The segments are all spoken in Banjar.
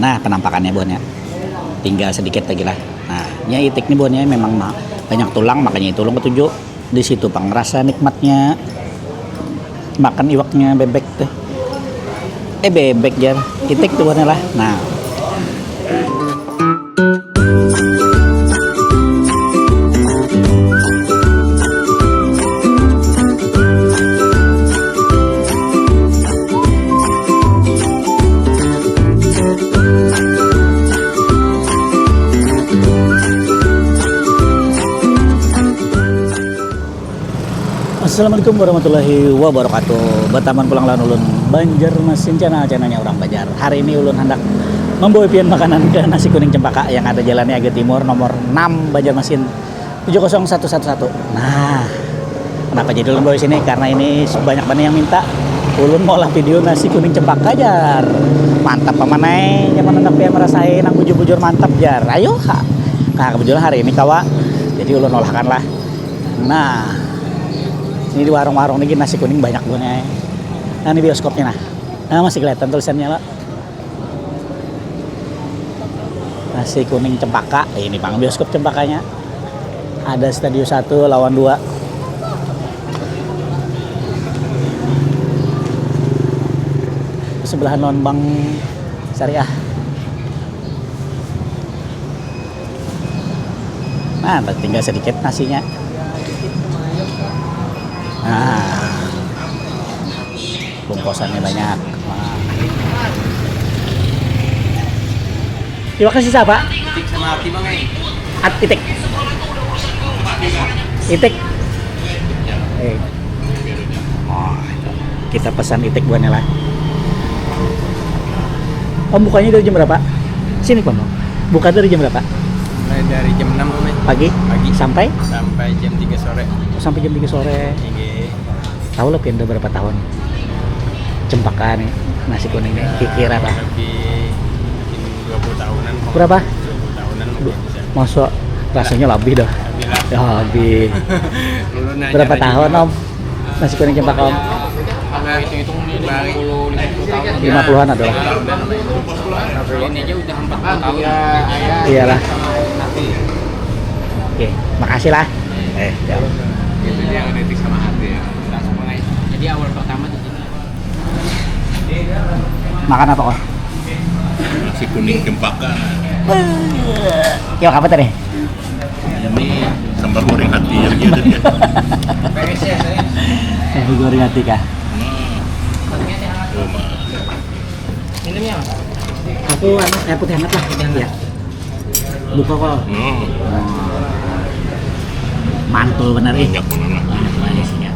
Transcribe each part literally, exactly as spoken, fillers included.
Nah, penampakannya buhannya. Tinggal sedikit lagi lah. Nah, nya itik nih buhannya memang ma- banyak tulang, makanya itu ulun ketuju. Di situ pang rasa nikmatnya makan iwaknya bebek teh. Eh, bebek jar, itik tuh buhannya lah. Nah. Assalamualaikum warahmatullahi wabarakatuh. Bataman pulang lawan ulun Banjarmasin Channel, channelnya orang Banjar. Hari ini ulun hendak membawa pian makanan ke nasi kuning cempaka yang ada jalannya agak timur nomor enam Banjarmasin. Tujuh kosong satu satu satu. Nah, kenapa jadi ulun bawa sini? Karena ini banyak banget yang minta ulun mau lah video nasi kuning cempaka jar. Mantap pamanai, nyaman hendak pian merasai nang bujur-bujur mantap jar. Ayo ha. Nah, kebetulan hari ini kawa. Jadi ulun olahkan lah. Nah, ini di warung-warung ini nasi kuning banyak buhannya. Nah, ini bioskopnya nah. Nah, masih kelihatan tulisannya lah. Nasi kuning cempaka. Eh, ini pang bioskop cempakanya. Ada Stadion satu lawan dua. Sebelahan lawan Bank Syariah. Nah, tinggal sedikit nasinya. Nah, bungkusannya banyak. Nah. Terima kasih siapa? Itik sama hati bang eh. At itik. Itik. Eh. Oh, kita pesan itik buahnya lah. Om, bukanya dari jam berapa? Sini, Bang. Buka dari jam berapa? Mulai dari jam enam, Om, eh. Pagi? Pagi. Sampai? Sampai jam tiga sore. Oh, sampai jam tiga sore. Iya. Tahu lah, pindah berapa tahun? Cempaka nih, nasi kuning nih, kira-kira lah. Lebih mungkin dua puluh tahunan. Berapa? Dua puluh tahunan mungkin bisa. Masa rasanya lebih dah. Lebih lah. Ya, lebih. Berapa tahun, Om? Nasi kuning cempaka, Om? Kalau hitung-hitung ini lima puluh, lima puluh tahun. Lima puluhan adalah. Kalau ini aja udah empat puluh tahun. Iyalah. Oke, makasih lah. Eh, ya. Jadi yang ada di sama hati ya. Langsung mulai. Jadi awal pertama di sini. Makan apa, Kor? Nasi kuning cempaka. Nah. Yuk, apa tadi? Ini sambal goreng hati ya gitu. Sambal goreng hati kah? Hmm. Oh, ma. Minumnya apa? Aku anu, air putih hangat lah. Putih hangat. Ya. Buka kok. Hmm. Mantul bener ih. Banyak bener lah. Banyak banget isinya.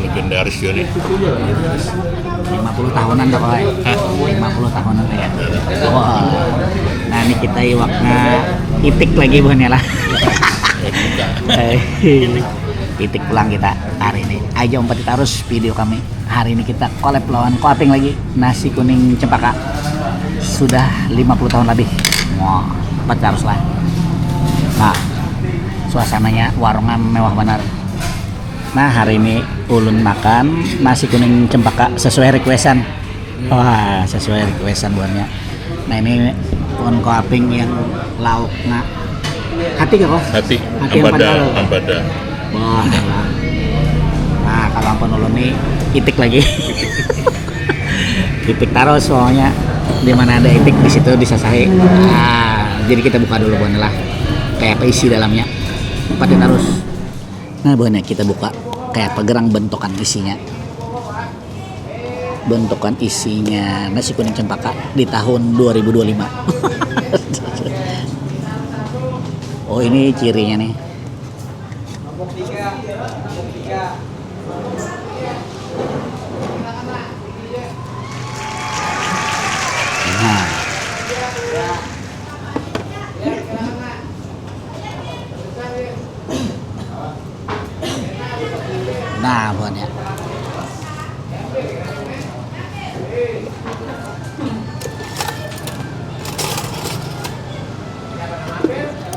Legendaris ya nih. Lima puluh tahunan dah, Pak. Hah? Lima puluh tahunan ya. Wah. Nah, ini kita iwaknya itik lagi buahnya lah. Eh, itik pulang kita hari ini. Aja umpati terus video kami. Hari ini kita collab lawan Koaping lagi. Nasi kuning cempaka. Sudah lima puluh tahun lebih. Wah, empat harus lah. Nah, suasananya warungnya mewah benar. Nah, hari ini ulun makan nasi kuning cempaka sesuai requestan. Wah, sesuai requestan buahnya. Nah, ini pun Koaping yang lauknya. Hati kah, Kor? Hati. Hati yang ampada, padahal. Ampada. Wah. Nah, kalau ampun ulun nih itik lagi. Itik terus soalnya di mana ada itik di situ disasahi. Nah, jadi kita buka dulu buahnya lah. Kayak apa isi dalamnya? Pada terus. Nah, buahnya kita buka kayak apa gerang bentukan isinya. Bentukan isinya nasi kuning cempaka di tahun dua ribu dua puluh lima. Oh, ini cirinya nih. Nah. Nah, buahnya.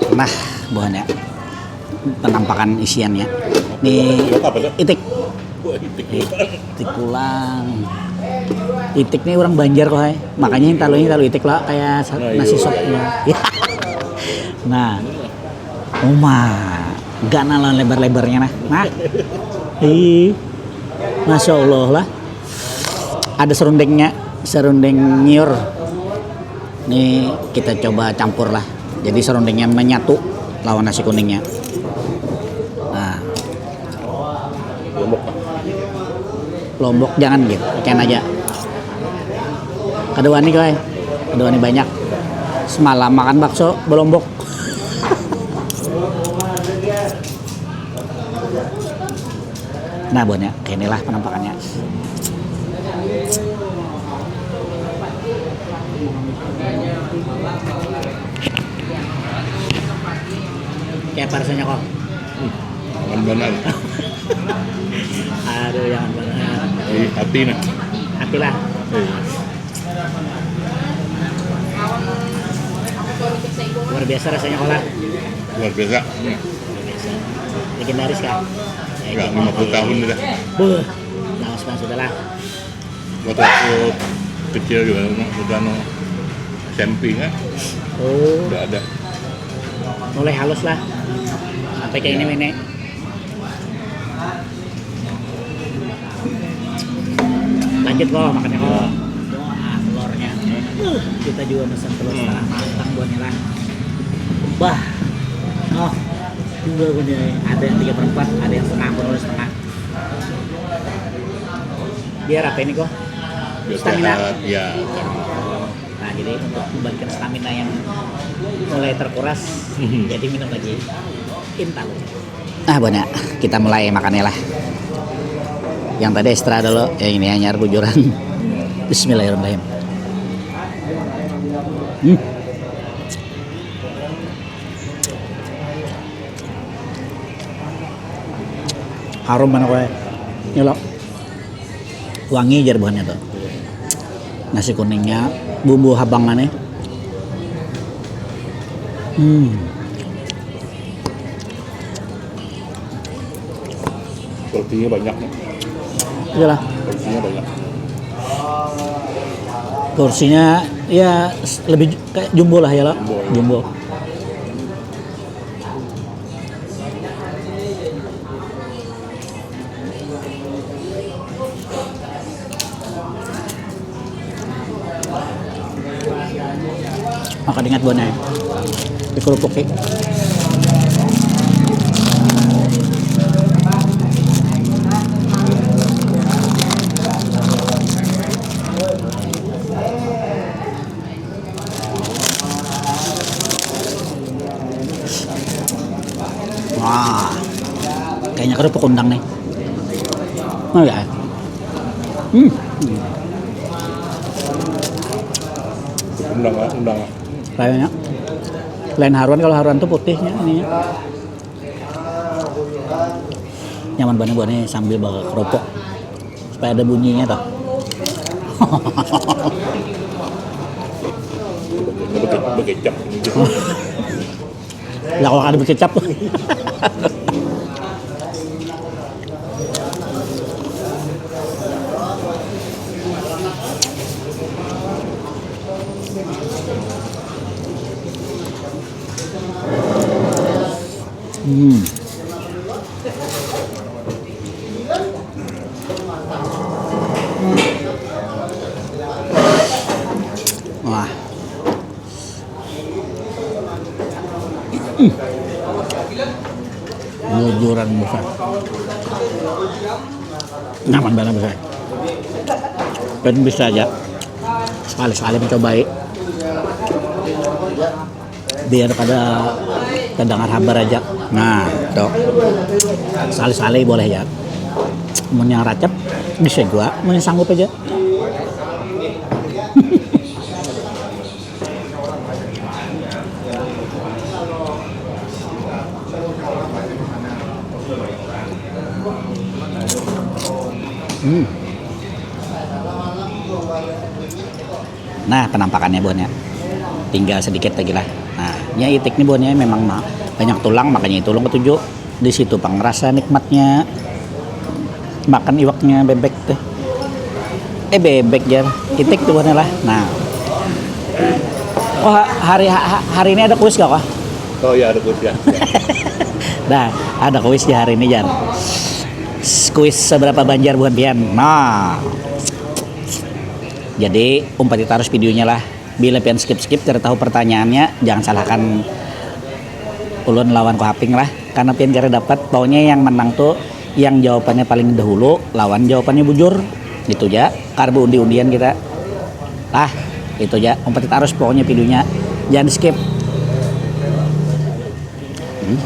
Nah, buahnya. Penampakan isiannya. Nih, itik. Wah, itik. Itik pulang. Itik nih orang Banjar kok hai. Makanya yang talunya talu itik lah kayak sa- Nah, iya. Nasi sop. Nah. Uma, gana lawan lebar-lebarnya nah. Nah. Ih. Masya Allah lah. Ada serundengnya, serundeng nyiur. Ini kita coba campur lah. Jadi serundengnya menyatu lawan nasi kuningnya. Nah. Lombok. Lombok jangan gitu, ikan aja. Kada wani kau ai. Kada wani banyak. Semalam makan bakso belombok. Nah, buahnya kayak inilah penampakannya. Kayak apa rasanya kok? Jangan banar. Aduh, jangan banar. Di hati nah. Hati lah. Iya. Luar biasa rasanya kok lah. Luar biasa. Hmm. Luar biasa. Legendaris kah? Ya, lima puluh tahun sudah. Buh, lama sekali sudah lah. Waktu aku kecil juga, waktu anu, S M P kan? Oh. Udah ada. Mulai halus lah. Sampai kayak ini, ini. Lanjut kok, makannya kok. Doa telurnya. Uh, kita juga pesan telur setengah matang buatnya lah. Bah. Oh, dua punya. Ada yang tiga perempat, ada yang setengah, aku nulis setengah. Biar apa ini kok? Biar stamina. Sehat, ya. Nah, jadi untuk membalikan stamina yang mulai terkuras, jadi minum lagi. Intalu. Nah, banyak. Kita mulai makannya lah. Yang tadi extra dulu, yang ini hanya bujuran. Bismillahirrahmanirrahim. Hmm. Harum mana kue? Nyelok. Wangi jar buhannya tuh. Nasi kuningnya, bumbu habangannya. Hmm. Porsinya banyak nih. Iyalah. Porsinya banyak. Porsinya ya lebih kayak jumbo lah ya lah. Jumbo. Jumbo. Maka ingat buahnya. Dikerupuki. Wah, kayaknya kerupuk undang nih. Oh ya. Hmm. Undang, undang. Kayaknya lain haruan, kalau haruan tuh putihnya ininya. Nyaman banget buat nih sambil bakar kerupuk supaya ada bunyinya toh. Bekecap. Lah kalau ada bekecap. Hmm. Wah. Hmm. Bujuran besar. Nyaman banget besar. Dan bisa aja sekali-sekali mencobai. Biar kada terdengar habar aja. Nah, tuh. Sali-sali boleh ya. Mun yang racap bisa juga, mun yang sanggup aja. Hmm. Nah, penampakannya buahnya. Tinggal sedikit lagi lah. Nah, ya itik nih buahnya memang ma- banyak tulang, makanya itu ulun ketuju. Di situ pang rasa nikmatnya makan iwaknya bebek teh. Eh, bebek jar. Itik tuh lah. Nah. Oh, ha- hari ha- hari ini ada kuis gak kah? Oh ya, ada kuis ya. Nah, ada kuis di hari ini jar. Kuis seberapa banjar buhan pian. Nah. Jadi umpati terus videonya lah. Bila pian skip-skip tidak tahu pertanyaannya, jangan salahkan ulun lawan kuhaping lah. Karena pian kira dapat, pokoknya yang menang tuh yang jawabannya paling dahulu lawan jawabannya bujur. Gitu ja. Karbu undi-undian kita. Ah, itu ja. Umpati terus pokoknya videonya. Jangan skip. Hmm.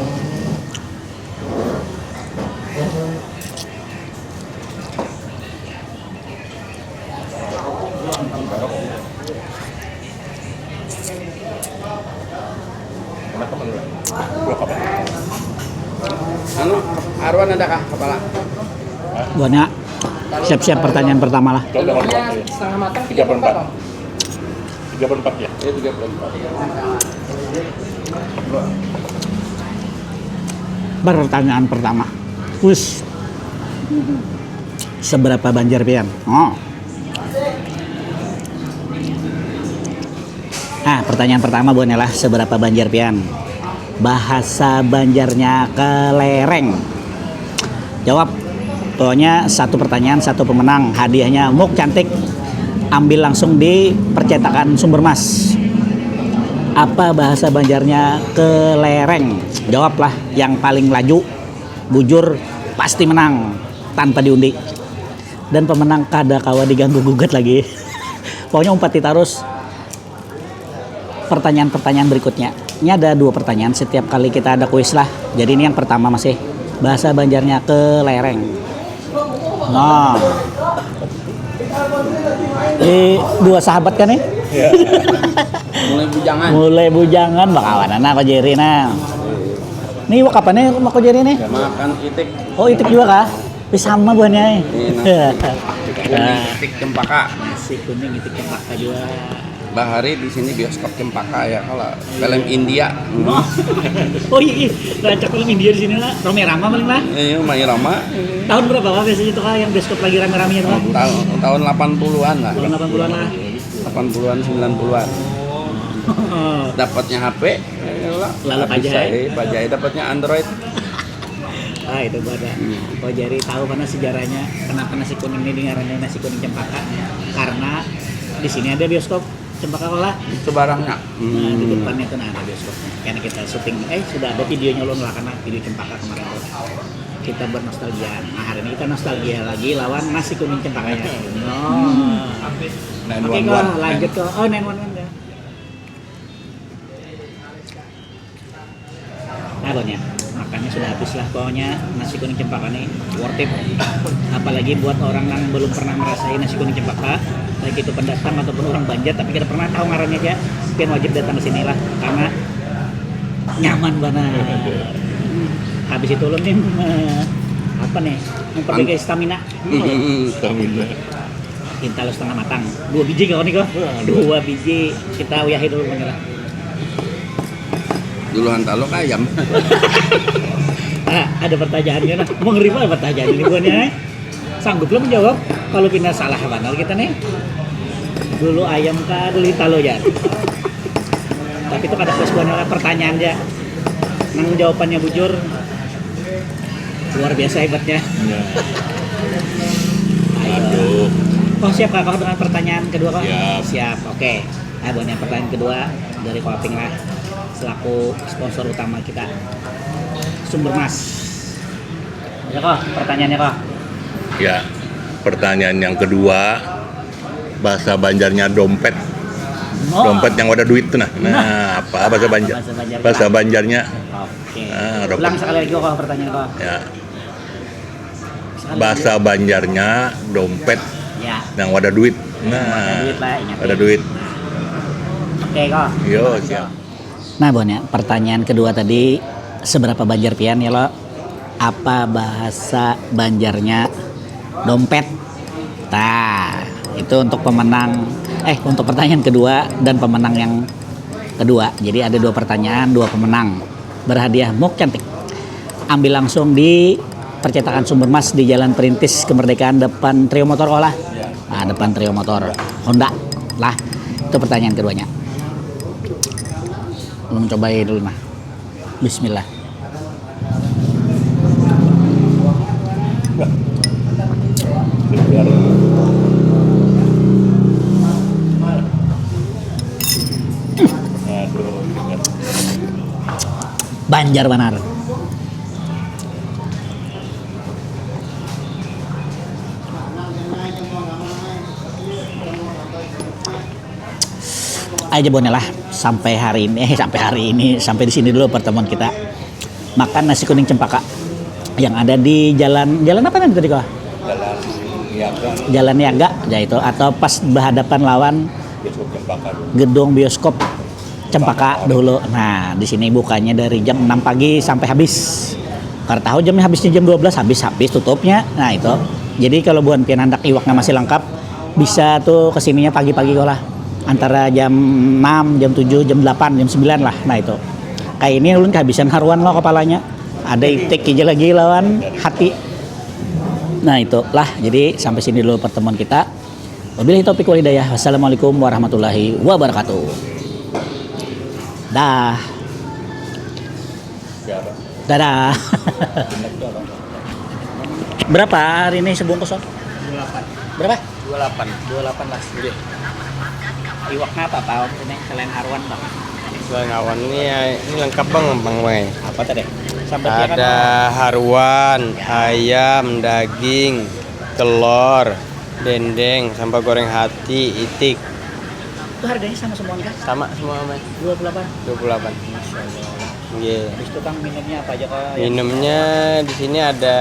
Anu, Arwan ada kah kepala? Buahnya siap-siap pertanyaan pertama lah. Setengah matang tiga per empat. Tiga per empat ya? Iya, tiga per empat. Pertanyaan pertama. Wis. Seberapa banjar pian? Oh. Nah, pertanyaan pertama buahnya lah, seberapa banjar pian? Bahasa Banjarnya kelereng. Jawab. Pokoknya satu pertanyaan, satu pemenang. Hadiahnya mug cantik. Ambil langsung di percetakan Sumber Mas. Apa bahasa Banjarnya kelereng? Jawablah yang paling laju, bujur, pasti menang tanpa diundi. Dan pemenang kada kawa diganggu gugat lagi. Pokoknya umpati terus pertanyaan-pertanyaan berikutnya. Ini ada dua pertanyaan setiap kali kita ada kuis lah. Jadi ini yang pertama masih bahasa Banjarnya kelereng. Nah. Ini dua sahabat kan nih? Mulai bujangan. Mulai bujangan bakawanan nah, Ko Jerry nah. Ini iwak apa nih, Ko Jerry nih? Makan itik. Oh, itik juga kah? Tapi sama buahnya. Eh. Ini nasi kuning itik cempaka. Nasi kuning itik cempaka juga. Bahari di sini bioskop cempaka ya, kalau film India. Hmm. Oh iya, iya. Rancak film India di sini lah. Rame Rama paling lah. Iya, Mai Rama. Tahun berapa kah biasanya tuh kah yang bioskop lagi rame-ramenya tuh kah? Tahun tahun delapan puluhan lah. Tahun delapan puluhan lah. Delapan puluhan, sembilan puluhan. Dapatnya H P, ya lah. Lalu Habis pajai. Saya, pajai dapatnya Android. Ah, itu pada. Hmm. Ko Jerry tahu mana sejarahnya kenapa nasi kuning ini ngarannya nasi kuning cempaka? Karena di sini ada bioskop cempaka lah. Sebarangnya. Nah, di Hmm. depannya itu nah ada bioskopnya. Karena kita syuting, eh sudah ada videonya ulun lah karena video cempaka kemarin tuh. Kita bernostalgia. Nah, hari ini kita nostalgia lagi lawan nasi kuning cempakanya. No. Nine Oke, one Ko, one. Lanjut Ko. Oh, nine one one ya. Nah, pokoknya makannya sudah habis lah pokoknya nasi kuning cempaka nih worth it, apalagi buat orang yang belum pernah merasai nasi kuning cempaka, baik itu pendatang ataupun orang Banjar tapi kada pernah tahu ngarannya aja, pian wajib datang ke sini lah karena nyaman banget. Habis itu ulun nih me- apa nih, memperbaiki stamina. Hmm, stamina. Hintalu setengah matang, dua biji kau nih kau. Dua biji kita uyahi dulu menyerah. Duluan taluk ayam. Ah, ada pertanyaannya nah. Mengerikan pertanyaan ini buahnya nih. Sanggup lah menjawab kalau pina salah banal kita nih. Dulu ayam kah, dulu hintalu ya. Tapi itu kada pas buahnya lah pertanyaan aja. Nang jawabannya bujur luar biasa hebatnya. Ya. Ayo. Aduh. Oh, siap kah kau dengan pertanyaan kedua kau? Siap. Siap, oke. Nah, buahnya pertanyaan kedua dari Ko Aping lah selaku sponsor utama kita. Sumber Mas. Ya kok, pertanyaannya kok. Ya, pertanyaan yang kedua, bahasa Banjarnya dompet. Oh. Dompet yang ada duit tuh nah. Nah, apa bahasa Banjar? Bahasa Banjarnya. Bahasa Banjarnya. Oke. Ah, dompet. Ulang sekali lagi kok pertanyaan kok. Ya, Sekali bahasa lagi. Banjarnya dompet Ya. yang ada duit. Nah, Ada duit lah, ingat ada ya. Duit. Oke kok. Yo, Makasih, siap. Kok. Nah, buahnya pertanyaan kedua tadi seberapa banjar pian ya lo? Apa bahasa Banjarnya dompet? Nah, itu untuk pemenang eh untuk pertanyaan kedua dan pemenang yang kedua. Jadi ada dua pertanyaan, dua pemenang. Berhadiah mug cantik. Ambil langsung di percetakan Sumber Mas di Jalan Perintis Kemerdekaan depan Trio Motor Olah. Nah, depan Trio Motor Honda lah. Itu pertanyaan keduanya. Belum cobai dulu nah. Bismillah. Banjar banar. Aja Bone lah, sampai hari ini, eh, sampai hari ini, sampai di sini dulu pertemuan kita. Makan nasi kuning cempaka yang ada di jalan, jalan apa nanti tadi kok? Jalan Niaga. Jalan Niaga, ya itu, atau pas berhadapan lawan gedung bioskop Cempaka dulu. Nah, di sini bukanya dari jam enam pagi sampai habis. Kada tahu jamnya habisnya jam dua belas, habis habis tutupnya. Nah, itu. Jadi kalau buhan pian handak iwaknya masih lengkap, bisa tuh kesininya pagi-pagi kok lah. Antara jam enam, jam tujuh, jam delapan, jam sembilan lah. Nah, itu. Kayak ini ulun kehabisan haruan loh kepalanya. Ada itik aja lagi lawan hati. Nah, itulah. Jadi sampai sini dulu pertemuan kita. Wabillahi taufiq wal hidayah. Wassalamualaikum warahmatullahi wabarakatuh. Dah. Dadah. Berapa hari ini sebungkus, Om? Dua puluh delapan. Berapa? Dua puluh delapan. Dua puluh delapan lah. Iya. Iwaknya apa, Pak, Om? Ini selain haruan, Bang. Selain haruan ini ya, ini lengkap, Bang, Bang Wei. Apa tadi? Sambal ikan, Ada Bang. Haruan, ayam, daging, telur, dendeng, sambal goreng hati, itik. Itu harganya sama semua kah? Sama semua, Mas. Dua puluh delapan. Dua puluh delapan. Masya Allah. Iya. Habis itu, Kang, minumnya apa aja, Kang? Minumnya di sini ada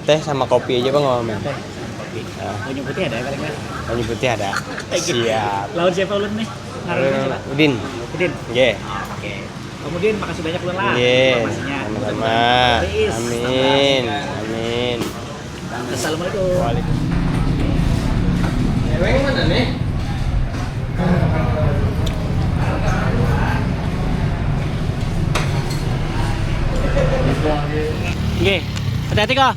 teh sama kopi aja, Bang, Om. Teh sama kopi. Ah. Banyu putih ada kali, Mas? Banyu putih ada. Siap. Lawan siapa ulun nih? Ngarannya siapa? Udin. Udin. Nggih. Oke. Kemudian makasih banyak ulun lah informasinya. Sama-sama. Peace. Amin. Amin. Assalamualaikum. Waalaikumsalam. Eweng mana nih? Nggih, hati-hati kok.